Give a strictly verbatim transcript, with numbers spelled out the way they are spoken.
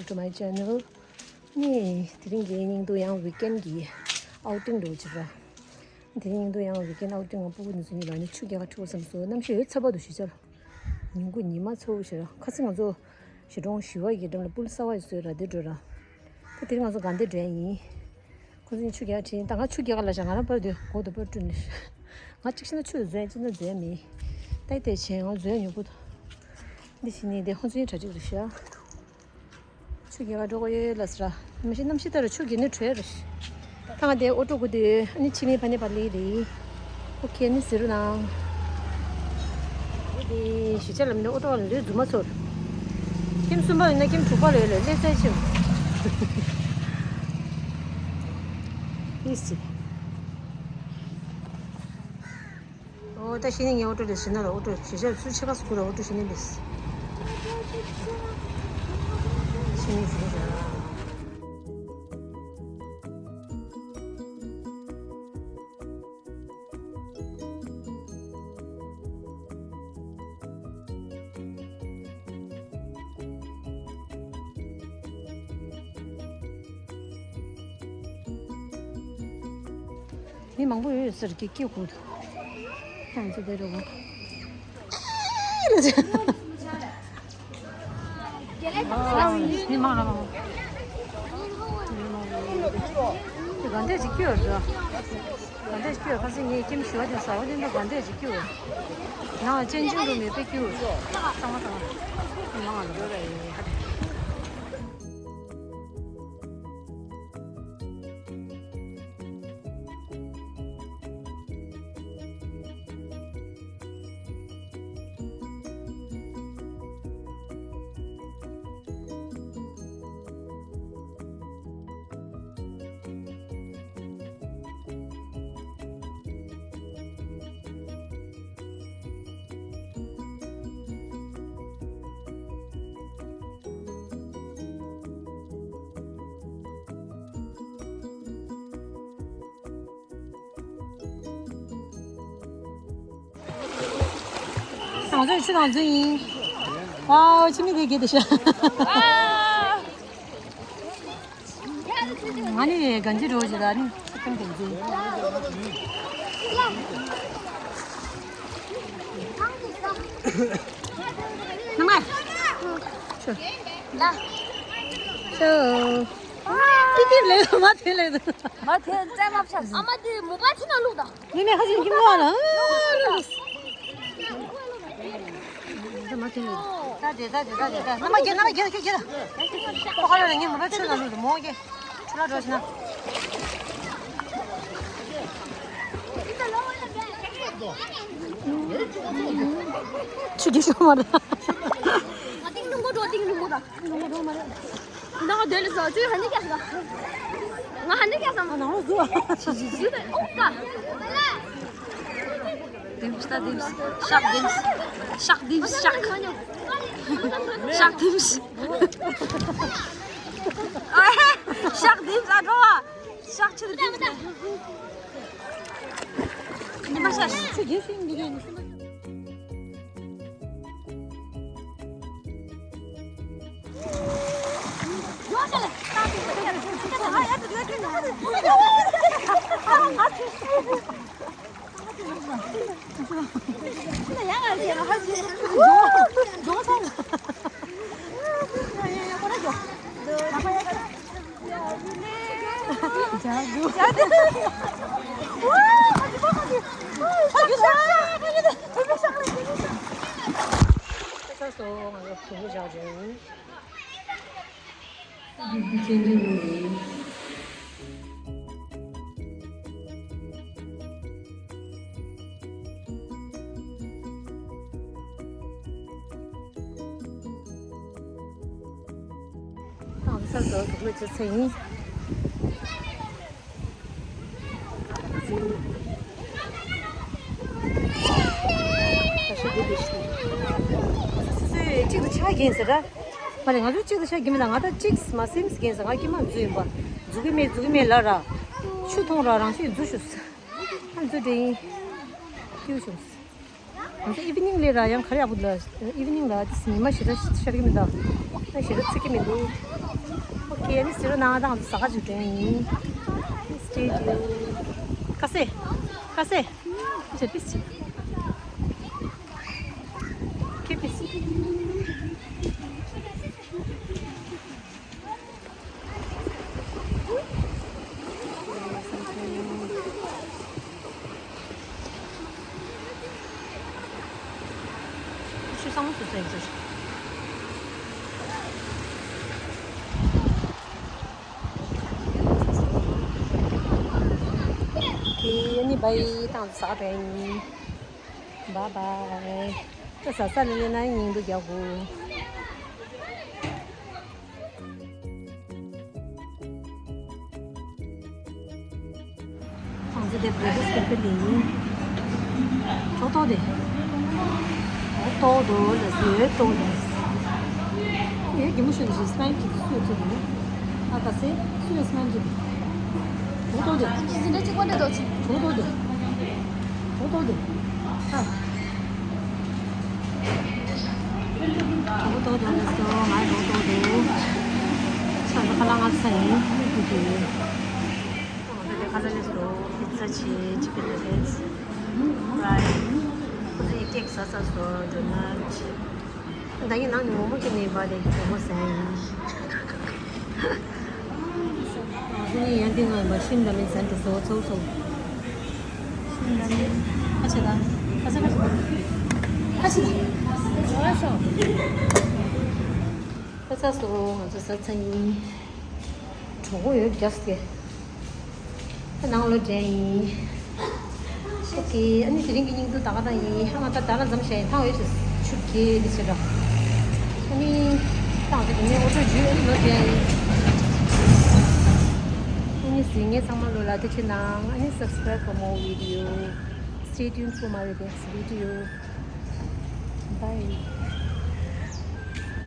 To my channel. ནི་དེ་རིང་གི་སྙིང་སྡུག་ཡང་weekend་གི་outing་འགྲོ་ཅིག་ར། དེ་རིང་སྙིང་སྡུག་ཡང་weekend་outing་ང་སྤུ་གུ་འདི་ཚོ་གཉིས་ལ་ནི་ཆུ་རྒྱག་ག་འཁྲུག་བསམ་སོང་། གནམ་གཤིས་ཡོད་ཚ་བ་འདུག་ཞེ་ཆར། ཉིན་གུང་ཉི་མ་ཚ་བོ་ཞེ་ར། ཁ་སང་ང་ཚོ་གཞིས་གྲོང་བཞི་བ་གི་འགྲམ་ལ་པུལ་གསར་བ་ཞིག་བཟོས་ར་དེ་འགྲོ་ར། ད་དེ་རིང་ང་ཚོ་དགའ་ལྡན་འགྲོ་ཡ་ཡིན། ཁོ་ཚོ་གཉིས་ཆུ་རྒྱག་དྲན་ད་ང་ཆུ་རྒྱག་ལ་བཞག་ང་རང་པར་དུ་གོ་དུ་པར་བསྐྲུན་ནས། ང་གཅིག་ཤི་ན་ཆུ་འཛོལ་ཅི་ན་འཛོལ་མི། ད་དེ་བྱས་ང་འཛོལ་མྱོང་གོ། འདི་ཕྱི་ནས་དེ་ཁོ་ཚོ་གཉིས་གྲ་སྒྲིག་རེད་ཤག་ཆུ་རྒྱག་ག་འགྲོ་གི་ཡོད་ལ་ཟེར། མ་གཞི་གནམ་གཤིས་ལྟར་ཆུ་རྒྱག་ནས་བྲོས་རེད། ད་ང་དེ་ཨོ་ཊོ་གོ་དུས་ཨ་ནི་ཕྱི་ནས་ཕ་ནས་ཕ་ལི་རེད། ཁོ་ཁྱེད་ནི་ཟེར་རུ་ནང་། འོ་དེ་གཞིས་ཆགས་ལ་མི་འདུག་ཨོ་ཊོ་ལ་ལུས་རྫུན་མ་ཚོར། ཁྱིམ་གསུམ་པ་ཡིན་ན་ཁྱིམ་དྲུག་པ་ལ་ཡོད་ལ་སླེབས་ཚར་ཕྱིན། ཨིས་ཅི། ཨོ་ད་ཤི་ནི་ངའི་ཨོ་ཊོ་རེད་ཟེར་ན་ལ་ཨོ་ཊོ་གཞིས་ཆགས་ཚུར་ཕྱེད་ཀ་སུ་ཁུ་ལ་ཨོ་ཊོ་ཤི་ནི་རེད། ཤི་ནི་ཟེར་ར། མི་མང་པོ་ཡོད་ཟེར་གི་སྐད་ཁུག་འདུག་ཁྱེད་ཚོ་དེ་རུ། མི་མང་རང་། དགའ་ལྡན་ཅིག་སྐྱོད་ར། དགའ་ལྡན་ཅིག་སྐྱོད། ཁ་སང་ངས་ཁྱིམ་ཞུ་བ་དེ་ཟ་བ་དེ་འདྲ་དགའ་ལྡན་ཅིག་སྐྱོད། ཡང་ཅན་ཅུང་རུ་མེད་པའི་སྐྱོད། ཚང་མ་ཚང་མ། མི་མང་རང་། ང་ཚོས་ཆུ་དང་རྫུན་ཡིན། ཝའོ། ཕྱི་མི་དེ་དགེ་དེ་ཤ། ང་ནི་གན་ཇི་འགྲོ་བཞིན་ལ་ནི་ཆུ་ཁང་དེ་འཛིན། ནང་མ། ཆུ། ལ། ཆུ། ཏི་ཏི་ལས་མ་ཐེ་ལས། མ་ཐེ་ཙེ་མ་ཕྱག་ཨ་མ་དེ་མོ་པ་ཆུ་ནང་བླུགས་དང་། ནི་ནི་ཧ་ཅང་ཁྱིམ་ལོག་ལ། ད་དེ་ད་དེ་ད་དེ་ད་ནམ་རྒྱལ་ནམ་རྒྱལ་རྒྱལ་རྒྱལ། ཁོ་ཁ་ལ་ངས་མོ་པ་ཆུ་ལ་ལུས་མོ་གེ་ཆུ་ལ་འགྲོ་ཕྱིན་ན། ཆུ་རྒྱུ་ཤོག་མ་རེད། ང་ཏིང་ལུང་མོ་འགྲོ་ཏིང་ལུང་མོ་དང་། ལུང་མོ་འགྲོ་མ་རེད། ང་དེ་ལ་ཟ་ཅུ་ཧ་ནི་ཀྱ་ཟ། ང་ཧ་ནི་ཀྱ་ཟ་མ་ནང་ལ་ཟུ། ཆི་ཆི་ཆི། ཨོ་ཀ། དིམ་སྟ་དིམ། ཤག་དིམ། ཤག་དིམ་ཤག་ཤག་དིམ། ཤག་དིམ་ཟ་འགྲོ་བ། ཤག་ཆི་དིམ། ཉི་མ་ཤག་ཆི་དིམ། ཨང་ས་ཟོ་གི་ལུ་ཅི་ཚེ་ཡིན། སུ་སུ་གཅིག་ཏུ་ཆ་རྒྱན་ཟེར་ར། མ་རེད། ང་ཚོ་གཅིག་ཏུ་ཆ་རྒྱན་མེད་ལ། ང་ད་གཅིག་མ་སེམས་རྒྱན་ཟེར། ང་ཀྱི་མ་འཛུ་ཡིན་པ། འཛུ་གི་མེད་འཛུ་གི་མེད་ལ་ར། ཆུ་འཐུང་ར་རང་ཤི་འཛུ་ཤུ། ཨ་འཛུ་འདྲེ་ཡིན། ཀྱུ་ཤུ། ང་ཚོ་ཨི་ཝི་ནིང་ལས་ར་ཡང་ག་རེ་ཡག་པོ་འདུག་ཨི་ཝི་ནིང་ལ་ཏིས་ཉི་མ་ཞེ་དྲག་ཤར་གི་མི་འདུག་ཨ་ཞེ་དྲག་ཚིག་གི་མི་འདུག་ཨོ་ཁེ། ཨ་ནི་ཟེར་རོ་ནང་དང་ཟ་ག་ཅིག་འགྲོ་ཡིན། Stay tuned. ཁ་ཟས། ཁ་ཟས། ཅེ་པིས། ཁེ་པིས། ཆུ་སྲང་སུ་སེང་ཟེར། དེ་ནི་བའི་ཏང་ཟ་བའི། Bye bye. ད་ཟ་ས་ལ་ལེ་ན་ཉིན་དུ་རྒྱག་གོ། ང་ཚོ་དེ་བོད་ཀྱི་སི་པན་ལ་ཡིན། ཁྲོ་ཏོ་དེ། ཨོ་ཏོ་དོ་ལ་སི་ཡོད་ཏོ་ལ་སི། ཡོད་གི་མོ་ཤོད་ནི་ཤི་སི་པན་གྱི་སུ་ཡོད་ཚོད་དེ། ཨ་ད་སི་སུ་ཡོད་སི་པན་གྱི། ཁྲོ་ཏོ་དེ། ཁྲོ་ཏོ་དེ། ཁྲོ་ཏོ་དེ། ཨ། ཁྲོ་ཏོ་དོ་ལ་སོ་ང་ཁྲོ་ཏོ་དོ། ཆ་ཁ་ལ་ང་ཚ་ཡིན། ཁུ་ཁུ་ཡིན། ཁ་ལ་ལས་སོ། པི་ཙ་ཆེ་ཅི་ཀི་ནག་གེ་ཊི། རའི། ཁོ་ཚོས་ཀེག་ཟ་ཚར་སོ། ཌོ་ནཊ། ད་ཡིན་ནང་ནས་མོག་མོག་ཅིག་ནས་བ་དེ་མོག་མོག་ཟ་ཡིན། ཁོ་གཉིས་ཡང་ཏིང་ངེ་བ་ཤིམ་ལ་མིན་ཟ་འགྲོ་སོ་ཚོ་ཚོ། ཤིམ་ལ་མིན། ཁ་ཆེ་ད། ཁ་ཆེ་ཁ་ཆེ། ཁ་ཆེ་ད། ཁ་ཆེ་སོ། ང་ཚོ་ཟ་ཚར་ཡིན། གྲོགས་པོ་ཡོད་རྒྱབ་སྐྱེ། ད་ནང་ལོགས་འདྲེན་ཡིན། ཨོ་ཁེ། ཨ་ནི་དེ་རིང་གི་སྙིང་བསྡུས་ད་ག་ད་ཡིན། ཨ་མ་ད་ད་ལ་མཚམས་བཞག་ཡིན། ཐང་ཡོད་ཞེས་ཆུ་གེ་འདི་བྱེད་ར། ཨ་ནི་ཏང་ཚེ་དེ་ནས་ཨོ་ཊོ་འཇུས། ཨ་ནི་ལོགས་འདྲེན་ཡིན། ཨ་ནི་གཟིགས་མཁན་ཚང་མ་ལོ་ལ་ཐུགས་རྗེ་གནང་། ཨ་ནི་subscribe for more video. Stay tuned for my next video. Bye.